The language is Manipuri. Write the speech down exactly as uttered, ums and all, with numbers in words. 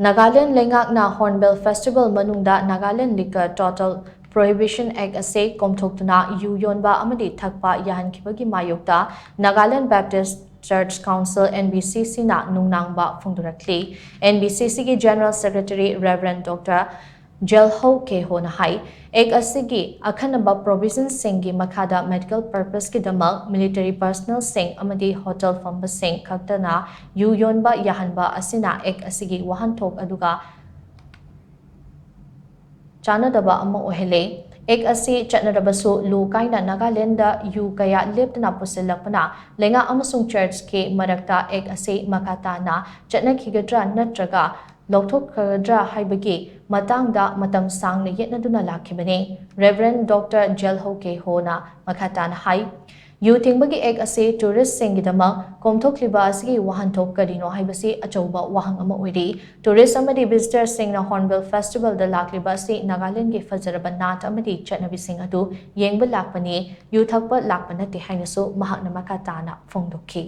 ꯅꯥꯒꯥꯂꯦꯟꯗ ꯂꯩꯉꯥꯛꯅ Hornbill Festival ꯃꯅꯨꯡꯗ Nagaland Liquor Total Prohibition Act ꯑꯁꯤ ꯀꯣꯝꯊꯣꯛꯇꯨꯅ ꯌꯨ ꯌꯣꯟꯕ ꯑꯃꯗꯤ ꯊꯛꯄ ꯌꯥꯍꯟꯈꯤꯕꯒꯤ ꯃꯥꯌꯣꯛꯇ Nagaland Baptist Church Council, N B C C ꯅ ꯅꯨꯡꯅꯥꯡꯕ ꯐꯣꯡꯗꯣꯔꯛꯂꯤ꯫ N B C C ꯒꯤ General Secretary Reverend Doctor ꯖꯦꯜꯍꯧ ꯀꯦꯍꯣꯅ ꯍꯥꯏ, ꯑꯦꯛ ꯑꯁꯤꯒꯤ ꯑꯈꯟꯅꯕ ꯄ꯭ꯔꯣꯚꯤꯖꯟꯁꯤꯡꯒꯤ ꯃꯈꯥꯗ medical purposeꯀꯤꯗꯃꯛ military personnelꯁꯤꯡ ꯑꯃꯗꯤ ꯍꯣꯇꯦꯜ ꯐꯝꯕꯁꯤꯡ ꯈꯛꯇꯅ ꯌꯨ ꯌꯣꯟꯕ ꯌꯥꯍꯟꯕ ꯑꯁꯤꯅ ꯑꯦꯛ ꯑꯁꯤꯒꯤ ꯋꯥꯍꯟꯊꯣꯛ ꯑꯗꯨꯒ ꯆꯥꯟꯅꯗꯕ ꯑꯃ ꯑꯣꯏꯍꯜꯂꯦ꯫ ꯑꯦꯛ ꯑꯁꯤ ꯆꯠꯅꯔꯕꯁꯨ ꯂꯨ ꯀꯥꯏꯅ ꯅꯥꯒꯥꯂꯦꯟꯗ ꯌꯨ ꯀꯌꯥ ꯂꯦꯞꯇꯅ ꯄꯨꯁꯤꯜꯂꯛꯄꯅ ꯂꯩꯉꯥꯛ ꯑꯃꯁꯨꯡ ꯆꯔꯆꯀꯤ ꯃꯔꯛꯇ ꯑꯦꯛ ꯑꯁꯤ ꯃꯈꯥ ꯇꯥꯅ ꯆꯠꯅꯈꯤꯒꯗ꯭ꯔꯥ ꯅꯠꯇ꯭ꯔꯒ ꯂꯧꯊꯣꯛꯈ꯭ꯔꯒꯗ꯭ꯔꯥ ꯍꯥꯏꯕꯒꯤ ꯃꯇꯥꯡꯗ ꯃꯇꯝ ꯁꯥꯡꯅ ꯌꯦꯠꯅꯗꯨꯅ ꯂꯥꯛꯈꯤꯕꯅꯤ꯫ Reverend Doctor ꯖꯦꯜꯍꯧ ꯀꯦꯍꯣꯅ ꯃꯈꯥ ꯇꯥꯅ ꯍꯥꯏ, ꯌꯨ ꯊꯤꯡꯕꯒꯤ ꯑꯦꯛ ꯑꯁꯤ ꯇꯨꯔꯤꯁꯁꯤꯡꯒꯤꯗꯃꯛ ꯀꯣꯝꯊꯣꯛꯂꯤꯕ ꯑꯁꯤꯒꯤ ꯋꯥꯍꯟꯊꯣꯛ ꯀꯔꯤꯅꯣ ꯍꯥꯏꯕꯁꯤ ꯑꯆꯧꯕ ꯋꯥꯍꯪ ꯑꯃ ꯑꯣꯏꯔꯤ꯫ ꯇꯨꯔꯤꯁ ꯑꯃꯗꯤ ꯚꯤꯖꯤꯇꯔꯁꯤꯡꯅ Hornbill Festivalꯗ ꯂꯥꯛꯂꯤꯕ ꯑꯁꯤ ꯅꯥꯒꯥꯂꯦꯟꯗꯒꯤ ꯐꯖꯔꯕ ꯅꯥꯠ ꯑꯃꯗꯤ ꯆꯠꯅꯕꯤꯁꯤꯡ ꯑꯗꯨ ꯌꯦꯡꯕ ꯂꯥꯛꯄꯅꯤ, ꯌꯨ ꯊꯛꯄ ꯂꯥꯛꯄ ꯅꯠꯇꯦ ꯍꯥꯏꯅꯁꯨ ꯃꯍꯥꯛꯅ ꯃꯈꯥ ꯇꯥꯅ ꯐꯣꯡꯗꯣꯛꯈꯤ꯫